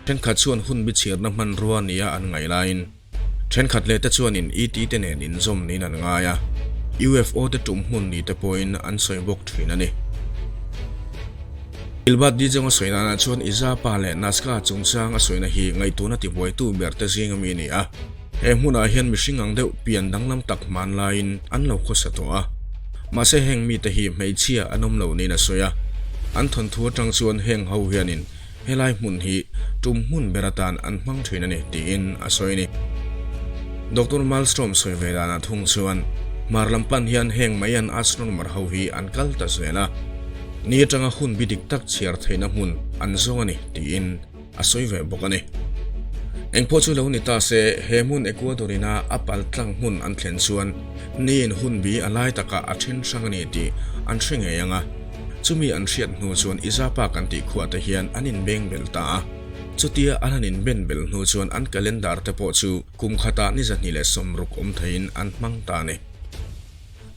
Thenkhat chuan hun bichhirna hmanrua nia an ngaih laiin thenkhat leh te chuanin ET te nen inzawm niin an ngai a, UFO te tum hmun ni te pawhin an sawi bawk thin a ni. Gilbert Dijonga sawi danah chuan Izapa leh Nazca chungchang a sawina hi ngaihtuahna tibuaitu ber te zing ami a ni a. He hmunah hian mihring ang deuh pian danglam tak hman laiin an lo khawsa tawh a. Mahse heng mite hi hmeichhia an awm lo niin a sawi a. An thawnthu atang chuan heng ho hianin helai hmun hi tum hmun ber atan an hmang thin a ni tiin a sawi a ni. Doctor Malmstrom sawi ve danah thung chuan hmar lam pan hian heng mai an astronomer ho hi an kal ta zel a. Ni atanga hun bi dik tak chhiar theihna hmun an zawng a ni tiin a sawi ve bawk a ni. Engpawh chu lo ni ta se, he hmun Ecuador ina a pal tlang hmun an thlen chuan niin hun bi a lai takah a then hrang a ni tih an hre ngei ang a. Chumi an hriat hnu chuan Izapa kan tih khuah te hian an inbeng bel ta a. Chutia an han inben bel hnu chuan an calendar te pawh chu kum khatah ni 260 awm theiin an hmang ta a ni.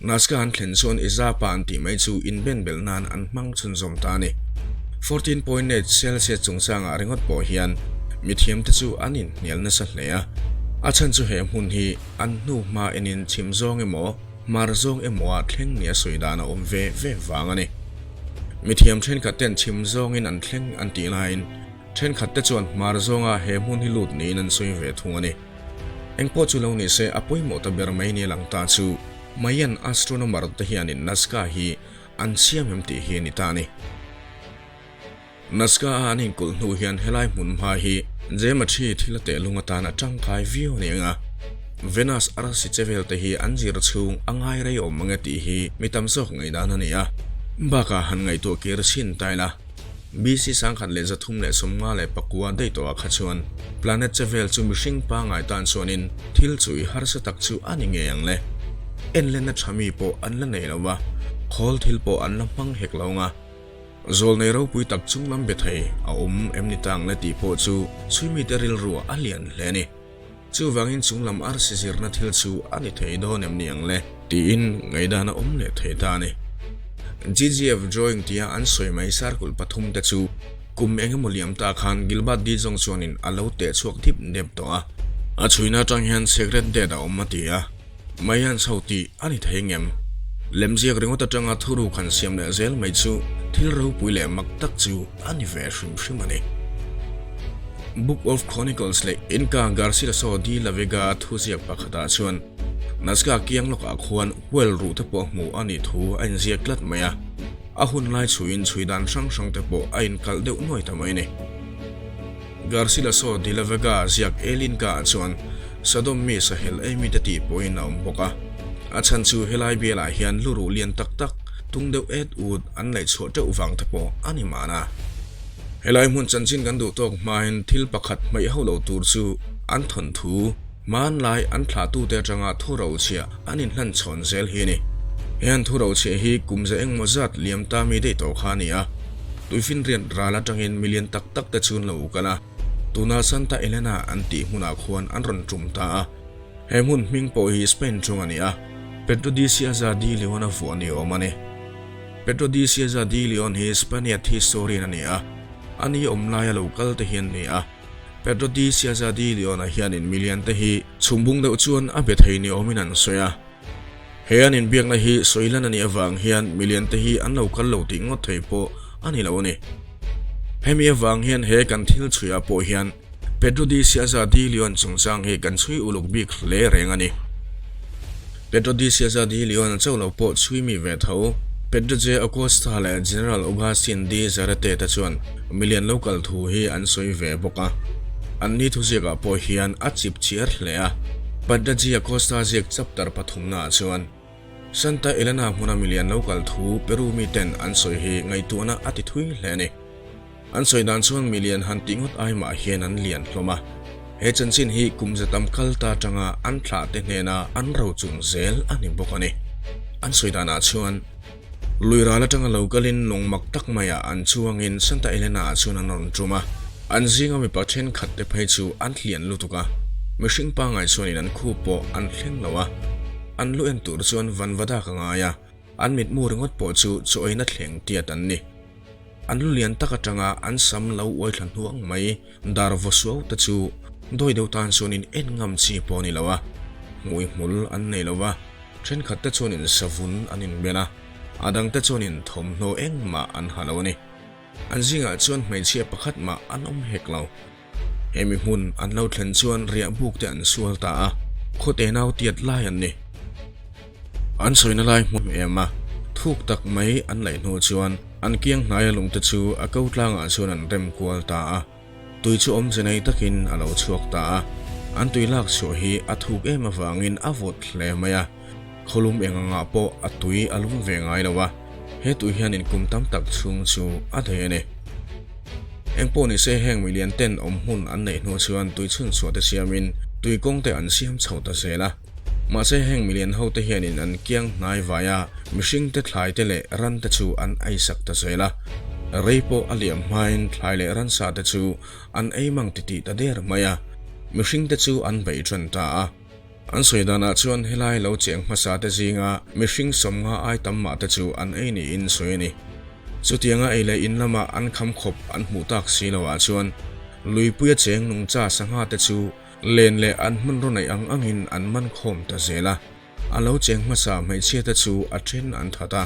Nazca an thlen chuan Izapa an tih mai chu inben belh nan an hmang chhunzawm ta a ni. 14.8 Celsius chungchangah ringawt pawh hian mithiamte chu an inhnial nasa hle a, a chhan chu he hmun hi an hnu hma enin chhim zawng emaw hmar zawng emaw ah thleng nia sawi dan a awm ve ve vang a ni. Mithiam thenkhat ten chhim zawngin an thleng an tih laiin thenkhat te chuan hmar zawnga he hmun hi lut niin an sawi ve thung a ni. Engpawh chu lo ni se, a pawimawh ta ber mai ni lang ta chu Mayan astronomer te hianin Nazca hi an siam em tih hi a ni ta a ni. Nazca a an inkulh hnu hian helai hmun hma hi Geometry thil a tehlung atan a tangkai viau a ni ang a, Venus arsi che vel te hi an zir chhung a ngai rei awm ang e tih hi mi tam zawk ngaihdan a ni a. Bakah han ngaihtuah kir chhin ta ila. BC 1359 daih tawhah kha chuan planet che vel chu mihring pangngai tan chuanin thil chui harsa tak chu a ni ngei ang le. Enlenna tha mi pawh an la nei lo va, khawl thil pawh an la hmang hek lo nga. Zawlnei ropui tak chunglam be thei a awm em ni tang le tih pawh chu chhuimite rilruah a lian hle a ni. Chuvangin chunglam arsi zirna thil chu a ni thei dawn em ni ang le? Tiin ngaihdan a awm leh thei ta a ni. GGF drawing tia an sawi mai circle pathum te chu kum eng emaw liam ta khan Gilbert D Jong chuanin a lo teh chhuak dip dep tawh a. A chhuina atang hian secret date a awm a ti a, mai an chho tih a ni thei ngem? Lemziak ringawt atanga thuruk han siam leh zel mai chu thil ropui leh mak tak chu a ni ve hrim hrim a ni. Book of Chronicles leh Inca Garcilaso de la Vega thuziak pakhatah chuan Nazca kiang lawkah khuan whale ruh te pawh hmuh a nih thu a inziak tlat mai a, a hun lai chhuiin chhui dan hrang hrang te pawh a inkalh deuh nuai ta mai a ni. Garcilaso de la Vega ziak El Inca-ah chuan Sodom mi sahel ei mite tih pawhin a awm bawk a, a chhan chu helai bialah hian lu ruh lian tak tak tung deuh et ut an laih chhuah teuh vang te pawh a ni mahna. Helai hmun chanchin kan duh tawk hmain thil pakhat hmaih ho lo tur chu an thawnthu, hmanlai an thlahtute atanga thu rochhiah an inhlan chhawn zel hi a ni. He an thu rochhiah hi kum ze engmaw zat liam ta mi daih tawh kha a ni a, tuifinriat ral atangin milian tak tak te chu an lo kal a, tuna Santa Elena an tih hmunah khuan an rawn tum ta a. He hmun hming pawh hi Spain chung a ni a, Pedro de Ciaza de Leon a vuah ni awm a ni. Pedro de Ciaza de Leon hi Spaniard historian a ni a, a ni awm laia lo kal te hi an ni a. Pedro de Ciaza de Leon-a hianin milian te hi chhumbung deuh chuan a be thei ni awmin an sawi a. He an inbiakna hi sawi lan a nih avang hian milian te hi an lo kal lo tih ngawt thei pawh a ni lo a ni. Hemi avang hian he kan thil chhuiah pawh hian Pedro de Ciaza de Leon chungchang hi kan chhui uluk bik hle reng a ni. Pedro de Ciaza de Leon chauh lo pawh chhui mi ve tho. Pedro J. Acosta leh General Augustin de Zarate te chuan milian lo kal thu hi an sawi ve bawk a. An ni thuziakah pawh hian a chip chiar hle a. Pedro J. Acosta ziak chapter pathumnaah chuan Santa Elena hmuna milian lo kal thu Peru miten an sawi hi ngaihtuahna a ti thui hle a ni. An sawi dan chuan milian han tih ngawt ai mah hian an lian hlawm a, he chanchin hi kum za tam kal ta atanga an thlah te hnena an ro chung zel a ni bawk a ni. An sawi danah chuan lui ral atanga lo kalin lawng mak tak maiah an chuangin Santa Elena ah chuan an rawn tum a, an zinga mipa thenkhat te phei chu an hlian lutuk a, mihring pangngai chuanin an khup pawh an thleng lo a, an lu en tur chuan vanvadak a ngai a, an mitmu ringawt pawh chu chaw eina thleng tiat an ni. an lu lian tak atanga an sam lo uai thla hnuang mai dar vaw suau te chu dawi deuh tan chuanin en ngam chi pawh a ni lo a, hmui hmul an nei lo va, thenkhat te chuanin savun an inbel a, a dang te chuanin thawmhnaw engmah an ha lo a ni. An zingah chuan hmeichhia pakhat mah an awm hek lo. Hemi hmun an lo thlen chuan riah buk te an sual ta a, khaw te nau tiat lai an ni. An sawina lai hmu em a, thuk tak mai an laih hnu chuan an kiang hnaia lungte chu a ko tlangah chuan an rem kual ta a, tui chu awmze nei takin a lo chhuak ta a, an tui lak chhuah hi a thuk em avangin a vawt hle mai a, khawlum eng angah pawh a tui a lum ve ngai lo a. He tui hianin kum tam tak chhung chu a thei a ni. Engpawh ni se heng milian ten awm hmun an neih hnu chuan tui chhunchhuah te siamin tui kawng te an siam chho ta zel a. Mahse heng milian ho te hianin an kiang hnai vai a, mihring te thlai te leh ran te chu an ei sak ta zel a. Rei pawh a liam hmain thlai leh ransa te chu an ei mang titih ta der mai a, mihring te chu an beih tan ta a. An sawi danah chuan helai lo cheng hmasa te zinga mihring sawmnga ai tam mah te chu an ei niin sawi a ni. Chutianga ei leh in lama an kham khawp an hmuh tak si loah chuan luipuia cheng nungcha sangha te chu len leh an hmanraw neih ang angin an man khawm ta zel a. A lo cheng hmasa hmeichhia te chu a then an that a,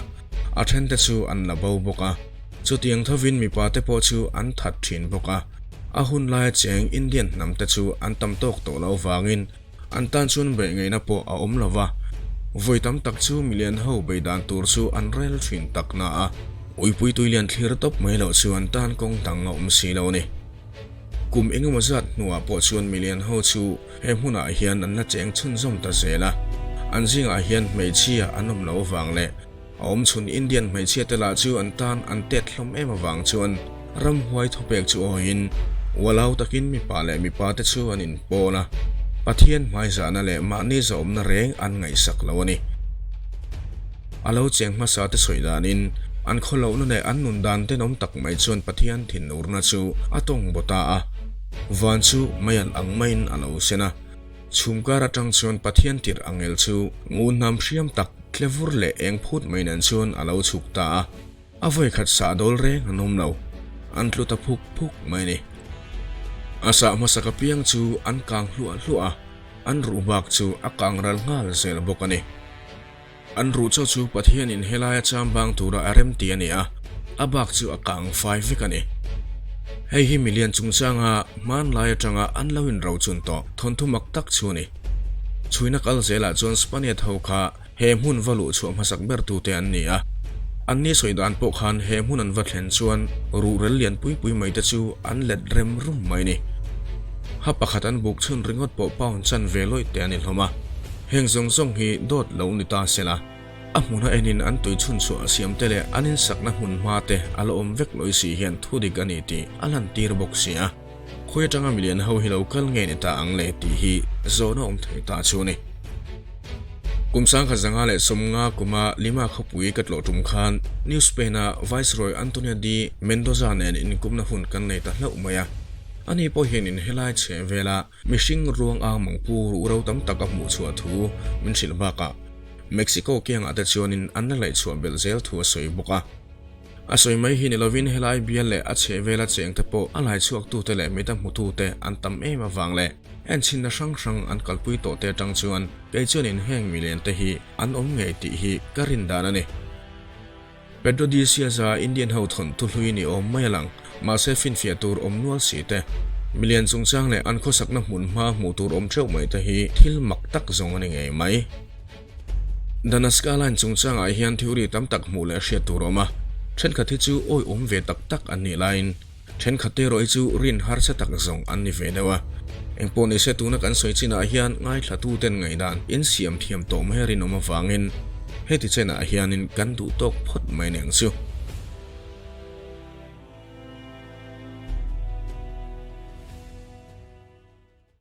a then te chu an la bo bawk a. Chutiang thovin mipa te pawh chu an that thin bawk a. A hun laia cheng Indian hnam te chu an tam tawk tawh loh vangin An tan chuan beih ngaihna pawh a awm lo va, vawi tam tak chu milian ho bei dan tur chu an rel thin tak na a, uipui tuilian thlir tawp mai loh chu an tan kawng dang a awm si lo a ni. Kum engemaw zat hnuah pawh chuan milian ho chu he hmunah hian an la cheng chhunzawm ta zel a, an zingah hian hmeichhia an awm loh avang leh A awm chhun Indian hmeichhia te lah chu an tan an tet hlawm em avang chuan ramhuai thupek chu awiin ualau takin mipa leh mipa te chu an inpawn a, Pathian hmaizahna leh mahni zawhawmna reng an ngaihsak lo a ni. A lo cheng hmasa te sawi danin an khawlohna leh an nun dan tenawm tak mai chuan Pathian thinurna chu a tawng baw ta a, van chu meialh ang maiin a lo sen a. Chhum kar atang chuan Pathian tirh angel chu ngunhnam hriam tak tlevur leh eng phut mai nen chuan a lo chhuk ta a, a vawikhat sah dawl reng an awm lo, an tlu ta phuk phuk mai a ni. A sah hmasak apiang chu an kang hluah hluah a, an ruh bak chu a kang ral nghal zel bawk a ni. An ruh chaw chu Pathianin helaia cham bang tura a rem ti a ni a, a bak chu a kang fai vek a ni. Hei hi milian chungchanga hmanlai atanga an lo inrochun tawh thawnthu mak tak chu a ni. Chhuina kal zelah chuan Spaniard ho kha he hmun va luh chhuah hmasak ber tute an ni a. Anni sawi dan pawh khan he hmun an va thlen chuan ruhrel lian pui pui mai te chu an let rem rum mai a ni. Ha pakhat an buk chhun ringawt pawh pound chan ve lawih te a ni hlawm a. Heng zawng zawng hi dawt lo ni ta se la, a hmuna enin an tui chhunchhuah siam te leh an insakna hmun hma te a la awm vek lawih si hian thu dik a ni tih a lantir bawk si a. Khawi atanga milian ho hi lo kal nge ni ta ang le tih hi zawhna awm thei ta chu a ni. Kum 1990 kuma Lima khawpui ka tlawh tum khan New Spain-a Viceroy Antonio de Mendoza nen inkumna hun kan nei ta hlauh mai a. Ani pawh hianin helai chheh vela Mihring ruang ang mangpu ruh ro tam tak a hmuh chhuah thu min hrilh bakah Mexico kiangah te chuanin an la laihchhuah belh zel thu a sawi bawk a. A sawi mai hi ni lovin helai bial leh a chhehvela chengte pawh a laichhuaktute leh mita hmutute an tam em avang leh enchhinna hrang hrang an kalpui tawhte atang chuan kei chuanin heng miliante hi an awm ngei tih hi ka rin dan a ni. Pedro de Siaza Indian ho thawnthu hlui ni awm mai a lang, mahse finfiah tur awm nual si te, milian chungchang leh an khawsakna hmun hma hmuh tur awm theuh mai te hi thil mak tak zawng a ni ngei mai. The Nazca Line chungchangah hian theory tam tak hmuh leh hriat tur awm a, thenkhat hi chu awihawm ve tak tak an nih laiin, Thenkhat te erawh hi chu rin harsa tak zawng an ni ve deuh a. Engpawh nise tuna kan sawi chinah hian ngaithlatuten ngaihdan in siam thiam tawh mai a rinawm avangin heti chenah hianin kan duh tawk phawt mai neng chu.